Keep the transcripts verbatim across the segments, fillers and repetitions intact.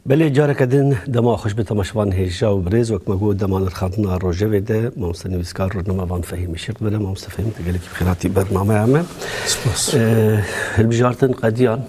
Belê, careke din dema xweş bi temaşevan hêja û birêz. Wek me got, dema nirxandina rojevê de mamoste nivîskar, rojnamevan Fehîm Işık dibere. Mamoste Fehîm, tu gelekî bi xêr hatî bernameya me. Spas. Ee, hilbijartin qediyan,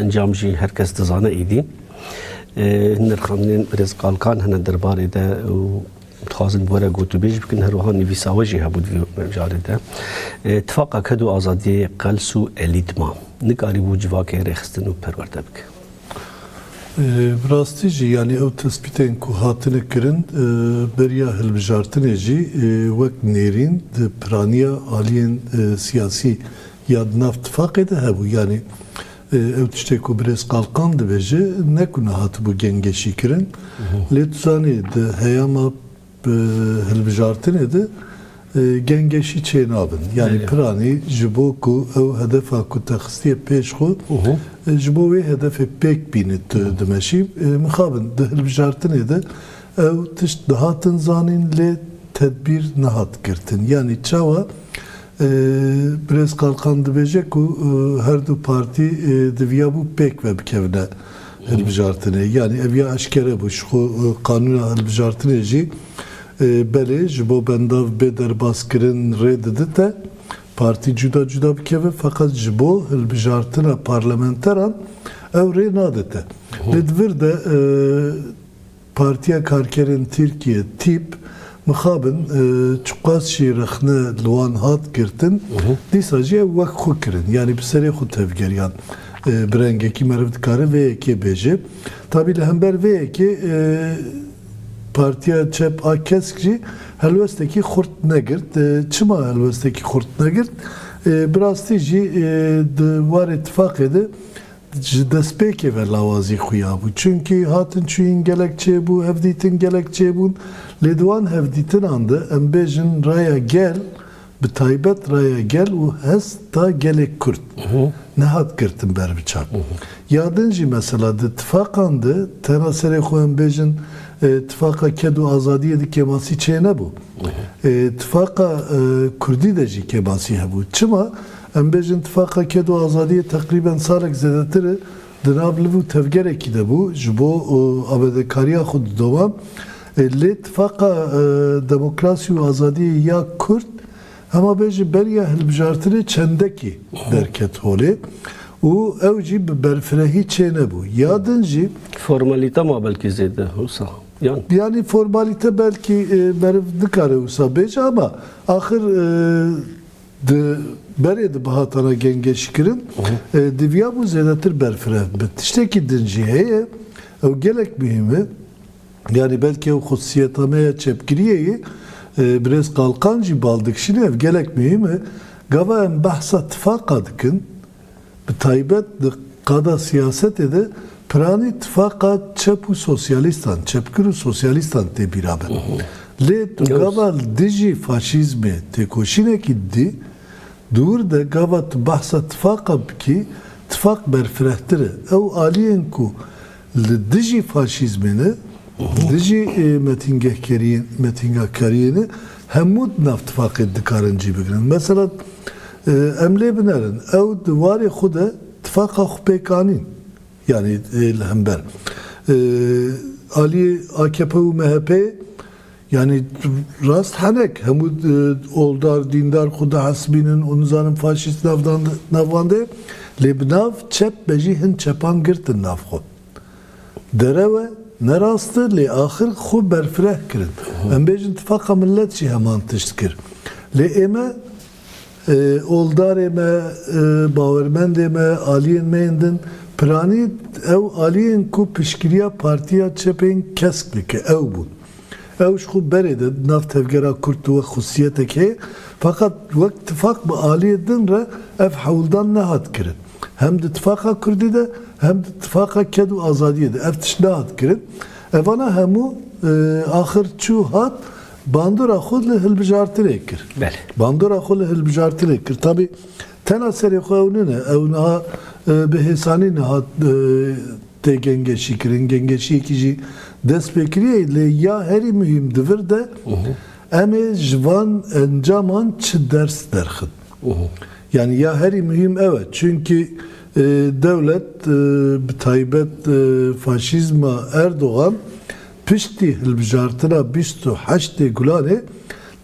encam jî her kes dizane îdî. Ee, nirxandinên birêz Kalkan hene derbarê de û dixwazin bi we re gotûbêj bikin, her wiha nivîsa we jî hebû di vê mijarê de. Ee, Tifaqa Ked û Azadiyê Qels û Elîdma nikarîbû civakê rêxistin û perwerde bike. Ee, bi rastî jî, yanî ew tespîtên ku hatine kirin, e, beriya hilbijartinê jî, e, wek nêrîn di piraniya aliyên, e, siyasî ya di nav tifaqê de hebû. Yanî, e, ew tiştê ku birêz Kalkan dibêje, ne ku nehatibû gengeşî kirin. Lê tu zanî, di heyama bi hilbijartinê de, e, gengeşî çênabin. Yanî Belê. Piranî ji bo ku ew hedefa ku te xistiye pêş xwe, Hı hı. e, ji bo wê hedefê pêk bînit, Hı hı. dimeşî. E, mixabin di hilbijartinê de ew tişt dihatin zanîn, lê tedbîr nehat girtin. Yanî çawa, e, birêz Kalkan dibêje ku, e, her du partî, e, diviyabû pêk ve bikevine hilbijartinê. Yanî ev ya eşkere bû. Ji xwe, e, qanûna hilbijartinê jî, e, belê ji bo bendav bê derbas kirin rê didite partî cuda cuda bikeve, feqet ji bo hilbijartina parlamenteran ew rê nadite. Lê di vir de, e, Partiya Karkerên Tirkiye, tîp, mixabin, e, çiqas jî rexne li wan hat girtin, Hı hı. dîsa jî ew wek xwe kirin. Yanî bi serê xwe tevgeriyan, e, bi rengekî meriv dikare vê yekê bêje. Tabî li hember vê yekê, e, Partiya Çep a Kesk jî helwestekî xurt negirt. E, çima helwestekî xurt negirt? E, bi rastî jî, e, di warê tifaqê de ji destpêkê ve lawazî xuya bû. Çunkî hatin çûyîn gelek çêbû, hevdîtin gelek çêbûn. Lê di wan hevdîtinan de, em bêjin, raya gel, bi taybet raya gel û hesta gelê Kurd Hı hı. nehat girtin ber bi çav. Hı hı. Ya din jî mesela di tifaqan de, tena serê xwe em bêjin, e, tifaqa ked û azadiyê de kêmasî çênebû. Hı hı. E, tifaqa, e, Kurdî de jî kêmasî hebû. Çima? Em bêjin, tifaqa ked û azadiyê teqrîben salek zêdetir e di nav liv û tevgerekî de bû. Ji bo, e, amadekariya xwe didoma. E, lê tifaqa, e, demokrasî û azadiyê ya Kurd, hema bêjî beriya hilbijartinê çendekî derket holê û ew jî bi berfirehî çênebû. Ya din jî Formalîte ma belkî zêde wisa. Yan. Yanî formalîte belkî, e, meriv nikare wisa bêje ama axir, e, di berê de bihatana gengeşîkirin, Hı hı. e, diviyabû zêdetir berfireh bibe. Tiştekî din jî heye, ew gelek muhîm e. Yanî belkî ew xususiyeta me ya çepgiriyê ye, e, birêz Kalkan jî bal dikişîne, ev gelek muhîm e. Gava em behsa tifaqa dikin, bi taybet di qada siyasetê de piranî tifaqa çep û sosyalîstan, çepgir û sosyalîstan tê bîra me. Lê tu Yes. gava li dijî faşîzmê têkoşînekî didî, di wir de gava tu behsa tifaqa bikî, tifaq berfirehtir e. Ew aliyên ku li dijî faşîzmê ne, dijî, e, metîngehkeriyê-, metîngekariyê ne, hemû di nav tifaqê dikarin cî bigirin. Mesela, e, em lê binerin, ew di warê xwe de tifaqa xwe pêk anîn. Yanî, e, li hember. E, aliyê A K P û M H P, yanî rast henek, hemû, e, oldar, dîndar xwe dihesibînin û nizanim faşîst navdan-, navandê, lê bi nav çep be jî hin çepan girtin nav xwe. Derew e, ne rast e, lê axir xwe berfireh kirin. Em bêjin tifaqa millet jî heman tişt kir. Lê ê me, e, oldarê me, e, bawermendê me, aliyên me yên din, piranî ew aliyên ku piştgiriya Partiya Çepên Kesk dike, ew bûn. Ew ji xwe berê de di nav tevgera Kurd wek xusiyetek heye, feqet wek tifaq bi aliyê din re ev hewldan nehat kirin. Hem di tifaqa Kurdî de, hem di tifaqa ked û azadiyê de ev tişt nehat kirin. Evana hemû, e, axir çû hat, bandora xwe li hilbijartinê kir. Belê. Bandora xwe li hilbijartinê kir. Tabî tena serê xwe ew nine. Ew niha, e, bi hêsanî niha, e, tê gengeşî kirin. Gengeşiyekî jî dest pê kiriye. Lê ya herî muhîm di vir de Hı hı. em ê ji van encaman çi ders derxin? Hı hı. Yanî ya herî muhîm ew e. Çunkî E, dewlet, e, bi taybet, e, faşîzma Erdogan piştî hilbijartina bîst û heştê Gulanê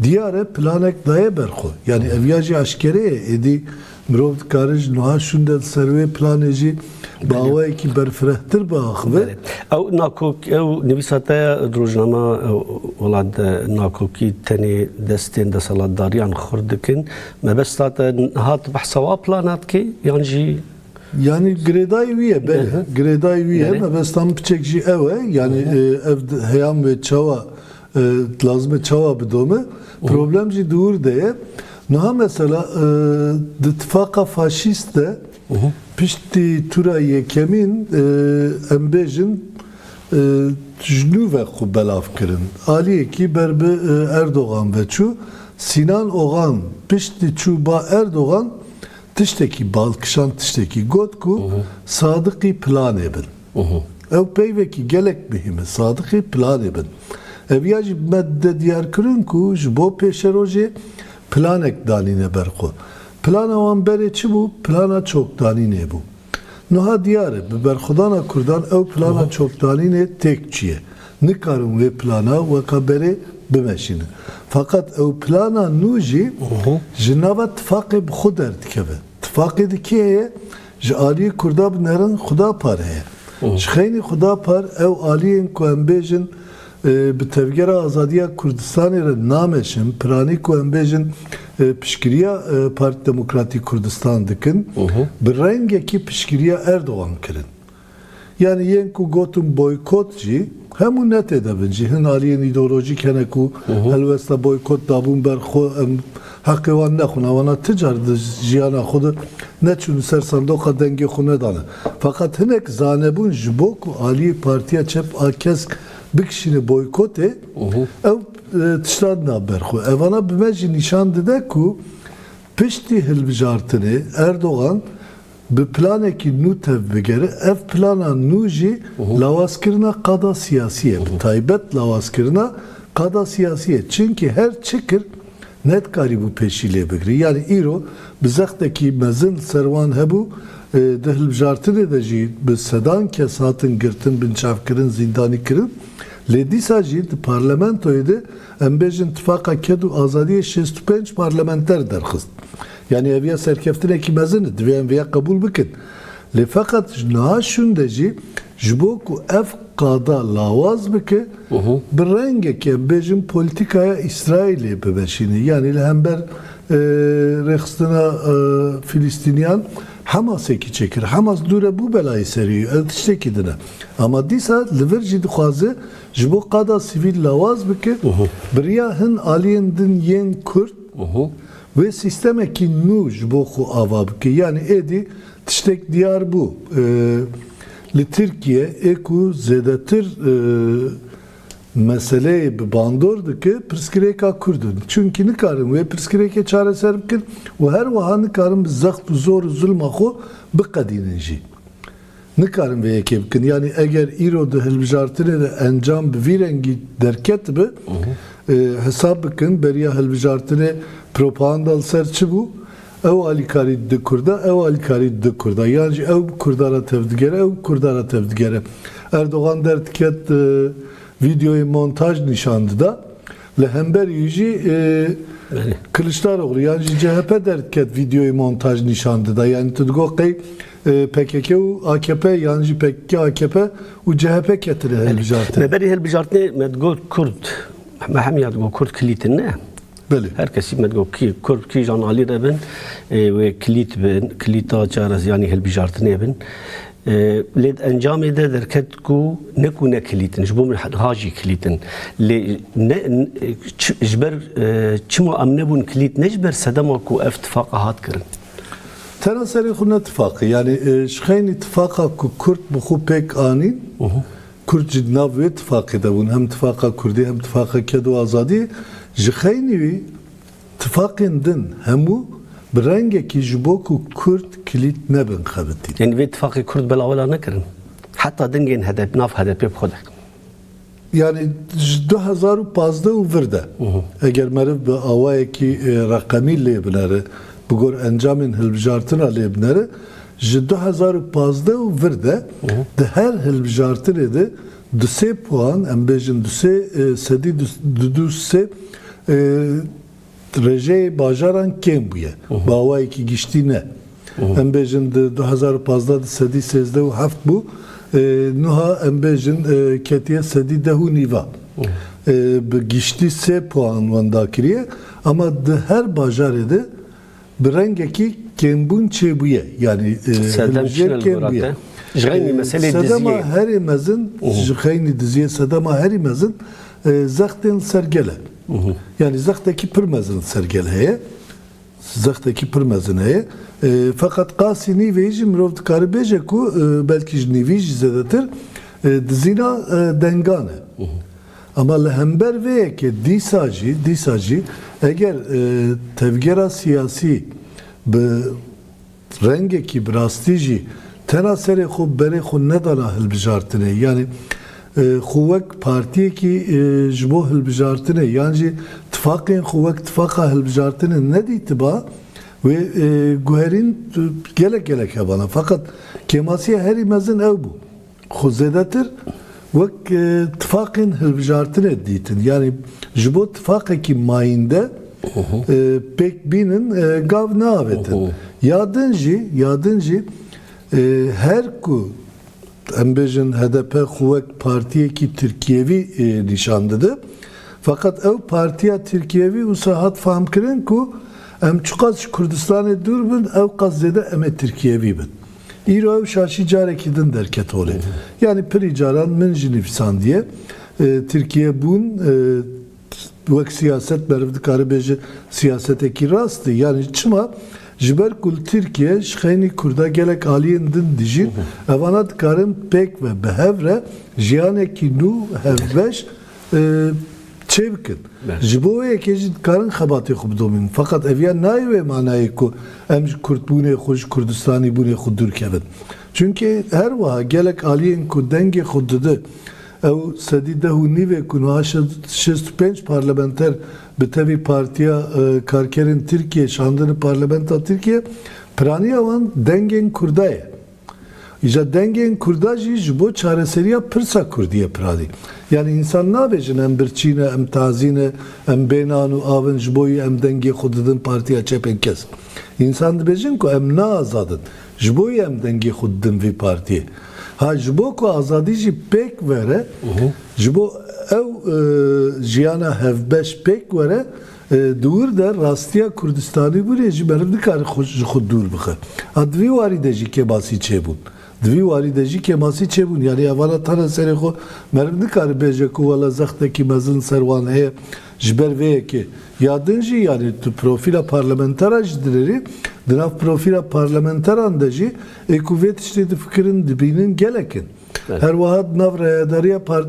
diyar e planek daye ber xwe. Yanî ev ya jî aşkere ye. Êdî mirov dikare ji niha şûnde li ser wê planê jî bi awayekî berfirehtir biaxive. Belê. Ew nakok-, ew nivîsa te ya di rojnama, e, welat de nakokî tenê destên desthilatdariyan xurt dikin. Mebesta te niha tu behsa wa plana dikî yan jî? Yanî girêdayî wî ye, belê. Hı hı. Girêdayî wî ye. Belê. Mebesta min piçek jî ew e. Yanî, Hı hı. e, ev di-, heyam wê çawa, e, lazim e çawa bidome. Hı hı. Problem jî di wir de ye. Niha mesela, e, di tifaqa faşîst de Hı hı. piştî tura yekemîn, e, em bêjin, e, ji nû ve xwe belav kirin. Aliyekî ber bi, e, Erdogan ve çû. Sinan Ogan piştî çû ba Erdogan tiştekî bal kişand, tiştekî got ku Hı hı. sadiqî planê bin. Hı hı. Ew peyvekî gelek muhîm e, sadiqî planê bin. Ev ya jî me dide diyar kirin ku ji bo pêşerojê planek danîne ber xwe. Plana wan berê çi bû? Plana çokdanînê bû. Niha diyar e, bi berxwedana Kurdan ew plana Hı hı. çokdanînê têk çûye. Nikarin wê plana weka berê bimeşînin. Feqet ew plana nû jî Hı hı. ji nava tifaqê bi xwe derdikeve. Tifaqê di kê heye? Ji aliyê Kurda binerin Xwedapar heye. Hı. Ji xeynî Xwedapar ew aliyên ku em bêjin, e, bi Tevgera Azadiya Kurdistanê re nameşin, piranî ku em bêjin, e, piştgiriya, e, Partî Demokratîk Kurdistan dikin, Hı hı. bi rengekî piştgiriya Erdogan kirin. Yanî yên ku gotin boykot jî hemû ne tê de bin jî. Hin aliyên îdeolojîk hene ku Hı hı. helwesta boykot dabûn ber xwe, em heqê wan nexwin. Wana ti car di jiyana xwe de neçûn ser sandoqa dengê xwe nedane. Feqet hinek zanebûn ji bo ku aliyê Partiya Çep a Kesk bikişîne boykotê, Hı hı. ew, e, tiştan da ber xwe. Evana bi me jî nîşan dide ku piştî hilbijartinê Erdogan bi planekî nû tev bigere, ev plana nû jî Hı hı. lawazkirina qada siyasî ye. Hı hı. Bi taybet lawazkirina qada siyasî ye. Çimkî her çi kir, nedikarîbû pêşî lê bigirî. Yanî îro bi zextekî mezin li ser wan hebû, e, di hilbijartinê de jî bi sedan kes hatin girtin, binçavkirin, zîndanî kirin. Lê dîsa jî di parlamentoyê de, em bêjin, tifaqa ked û azadiyê şêst û pênc parlamenter derxist. Yanî ev ya serkeftinekî mezin e, divê em vêya qebûl bikin. Lê feqet ji niha şûnde jî ji bo ku ev qada lawaz bike, Hı hı. bi rengekê em bêjin polîtîkaya Îsraîlê bimeşîne. Yanî li hember, e, rêxistina, e, Filîstîniyan Hemasekî çêkir. Hemas dûre bû belayê serî, ew tiştekî din e. Ama dîsa li vir jî dixwaze ji bo qada sivîl lawaz bike, Hı hı. bi riya hin aliyên din yên Kurd Hı hı. wê sîstemekî nû ji bo xwe ava bike. Yanî êdî tiştek diyar bû. Ee, li Tirkiye ê ku zêdetir, e, meseleyê bi bandor dike, pirsgirêka Kurd in. Çimkî nikarin wê pirsgirêkê çareser bikin û her wiha nikarin bi zext û zor û zulma xwe biqedînin jî. Nikarin vê yekê bikin. Yanî eger îro di hilbijartinê de encam bi vî rengî derketibe, Hı hı. e, hesab bikin, beriya hilbijartinê propaganda li ser çi bû? Ew alîkarî dide Kurda, ew alîkarî dide Kurda. Yan jî ew bi Kurda re tevdigere, ew bi Kurda re tevdigere. Erdogan derdiket, e, vîdeoyê montaj nîşan dida. Li hemberî wî jî, e, Belê. Kiliçdaroglu yan jî C H P derdiket vîdeoyê montaj nîşan dida. Yanî tu digot qey, e, P K K û A K P yan jî P K K A K P û C H P ketine Belê. hilbijartin. Me berî hilbijartinê me digot Kurd, me hemiya digot Kurd kilît in, ne? Belê. Her kesî me digot kî Kurd, kîjan alî de bin, e, wê kilît bin, kilîta çares-, yanî hilbijartinê bin. E, lê di encamê de derket ku ne ku ne kilît in, ji bo min ha jî kilît in. Lê ne, ne, çi, ji ber, e, çima em nebûn kilît, ne ji ber sedema ku ev tifaqa hat kirin. Tena serê xwe ne tifaqê. Yanî, e, ji xeynî tifaqa ku Kurd bi xwe pêk anîn, Hı hı. Kurd jî di nav wê tifaqê de bûn. Hem tifaqa Kurdî hem tifaqa ked û azadiyê. Ji xeynî wî tifaqên din hemû bi rengekî ji bo ku Kurd kilît nebin xebitîn. Yanî vê tifaqê Kurd belawela nekirin. Heta dengên H D P, nav H D P bi xwe de. Yanî ji du hezar û pazdeh û vir de, Hı hı. eger meriv bi awayekî, e, reqemî lê binere, bi gor encamên hilbijartina lê binere, Ji du hezar û pazdeh û vir de di her hilbijartinê de du sê puan, em bêjin du sê, e, sedî du, du, du sê, e, rejeyê bajaran kêm bûye. Bi awayekî giştî ne. Em bêjin di du hezar û pazdeh de sedî sêzdeh û heft bû. E, nuha em bêjin, e, ketiye sedî deh û nîva. E, bi giştî sê puan wenda kiriye. Ama di her bajarê de bi rengekî kêmbûn çêbûye. Yanî, e, Sedem hilbijêr çi ne li kêm gora bûye. Te? Ji xeynî E, meselê sedema diziyê. herî mezin, Uhu. ji xeynî diziyê, sedema herî mezin, e, zextên li ser gel e. Uhu. Yanî zextekî pir mezin li ser gel heye. Zextekî pir mezin heye. E, feqet qasî nîvê jî mirov dikare bêje ku, e, belkî ji nîvî jî zêdetir, e, dizîna, e, dengan e. Uhu. Ama li hember vê yekê dîsa jî, dîsa jî eger, e, tevgera siyasî bi rengekî, bi rastî jî tena serê xwe berê xwe nedana hilbijartinê, yanî, e, xwe wek partiyekî, e, ji bo hilbijartinê yan jî tifaqên xwe wek tifaqa hilbijartinê nedîtiba, wê, e, guherîn, e, gelek gelek hebana. Feqet kêmasiya herî mezin ew bû. Xwe zêdetir wek, e, tifaqên hilbijartinê dîtin. Yanî ji bo tifaqekî mayînde, e, pêk bînin, e, gav neavêtin. Ya din jî, ya din jî, e, her ku em bêjin H D P xwe wek partiyekî Tirkiyevî, e, nîşan dide. Feqet ew partiya Tirkiyevî wisa hat fehmkirin ku em çiqas ji Kurdistanê dûr bin, ew qas zêde em ê Tirkiyevî bin. Îro ew şaşî carekî din derket holê. Yanî pirî caran min jî nivîsandiye. E, Tirkiye bûn, e, wek siyaset meriv dikare bêje siyasetekî rast e. Yanî çima? Ji ber ku li Tirkiye ji xeynî Kurda gelek aliyên din dijîn, evana dikarin pêk ve bi hev re jiyanekî nû hevbeş, e, çêbikin. Belê. Ji bo wê yekê jî dikarin xebatê xwe bidomînin. Feqet ev ya nayê wê manayê ku em ji Kurdbûnê xwe, ji Kurdistanîbûnê xwe dûr kevin. Çunkî her wiha gelek aliyên ku dengê xwe dide, ew sedî deh û nîvê ku niha şêst û pênc parlamenter bi tevî Partiya, e, Karkerên Tirkiye şandine parlamenta Tirkiye, piraniya wan dengên Kurda ye. Îca dengên Kurda jî ji bo çareseriya pirsa Kurdî ye piranî. Yanî însan nabêjin em birçî ne, em tazî ne, em bê nan û av in, ji bo wî em dengê xwe didin partiya çepên kesk. Însan dibêjin ku em ne azad in. Ji bo wî em dengê xwe didin vî partiyê. Ha, ji bo ku azadî jî pêk were, ji bo ew, e, jiyana hevbeş pêk were, e, di wir de rastiya Kurdistanîbûnê jî meriv nikare xwe ji xwe dûr bixe. Ha, di vî warî de jî kêmasî çêbûn. Di vî warî de jî kêmasî çêbûn. Yanî evana tena serê xwe meriv nikare bêje ku wela zextekî mezin ser wan heye ji ber vê yekê. Ya din jî, yanî tu profîla parlamentera jî dinêrî, di nav profîla parlamenteran de jî ê ku vê tiştê difikirin, dibînin gelek in. Evet. Her wiha di nav rayedariya par-,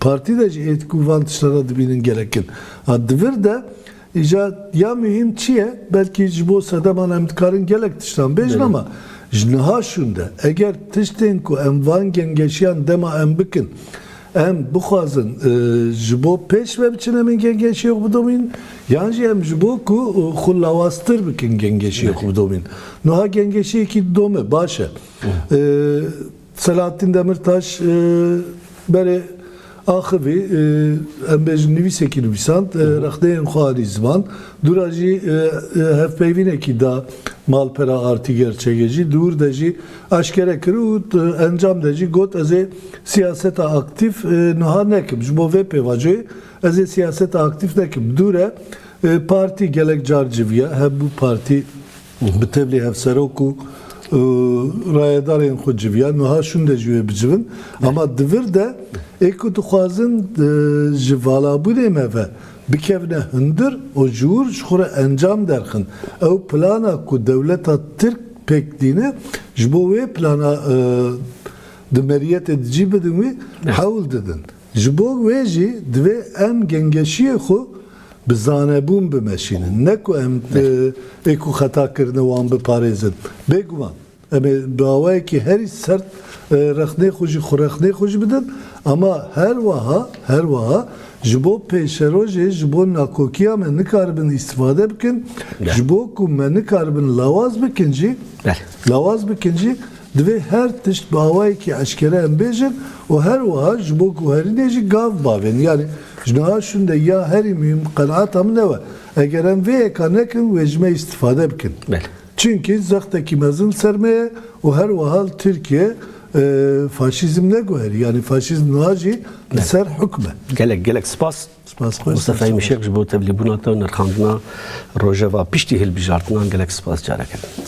partî de jî ê ku van tiştana dibînin gelek in. Ha, di vir de îca ya muhîm çi ye? Belkî ji bo sedeman em dikarin gelek tiştan bêjin, belê, ama ji niha şûnde eger tiştên ku em van gengeşiyan dema em bikin, em bixwazin, e, ji bo pêş ve biçin, em ê gengeşiyê xwe bidomînin, yan jî em ji bo ku, e, xwe lawaztir bikin gengeşiyê xwe bidomînin. Niha gengeşiyekî didome, baş e. E, Selahattin Demirtaş, e, berê axivî, e, em bêjin nivîsekî nivîsand, e, rexneyên xwe anî ziman. Dûra jî, e, e, hevpeyvînekî da malpera Artî Gerçegê jî. Dûr de jî aşkere kir û, e, encam de jî got, ez ê siyaseta aktîf, e, niha nekim. Ji bo vê pêvajoyê ez ê siyaseta aktîf nekim. Dûre, e, partî gelek car civiya, hebû partî bi tevlî hevserok û, e, rayedarên xwe civiya, niha şûnde jî wê bicivin. Ama di vir de ê ku dixwazin, e, ji valabûnê me ve bikevine hundir û ji wir ji xwe re encam derxin. Ew plana ku dewleta Tirk pêk dîne, ji bo wê plana, e, di meriyetê di cî bidin wî, hewl didin. Ji bo wê jî divê em gengeşiyê xwe bi zanebûn bimeşînin. Ne ku em, e, ê ku xeta kirine wan biparêzin. Bêguman. Em ê bi awayekî herî sert e, rexnê xwe jî, xwe rexnê xwe jî bidin, ama her wiha, her wiha ji bo pêşerojê, ji bo nakokiya me nikaribin îstifade bikin, Ya. ji bo ku me nikaribin lawaz bikin jî, Belê. lawaz bikin jî, divê her tişt bi awayekî eşkere em bêjin û her wiha ji bo guherînê jî gav bavên. Yani ji niha şûnde ya herî muhîm qenaeta min ew e. Eger em vê yeka nekin, wê ji me îstifade bikin. Belê. Çimkî zextekî mezin ser me ye û her wiha li Tirkiye e, faşîzm neguherî. Yani faşîzm niha jî li ser hukm e. Gelek, gelek spas. Spas xweş. Mustafa Mişek ji bo tevlîbûna te û nirxandina rojeva piştî hilbijartinan gelek spas careke din.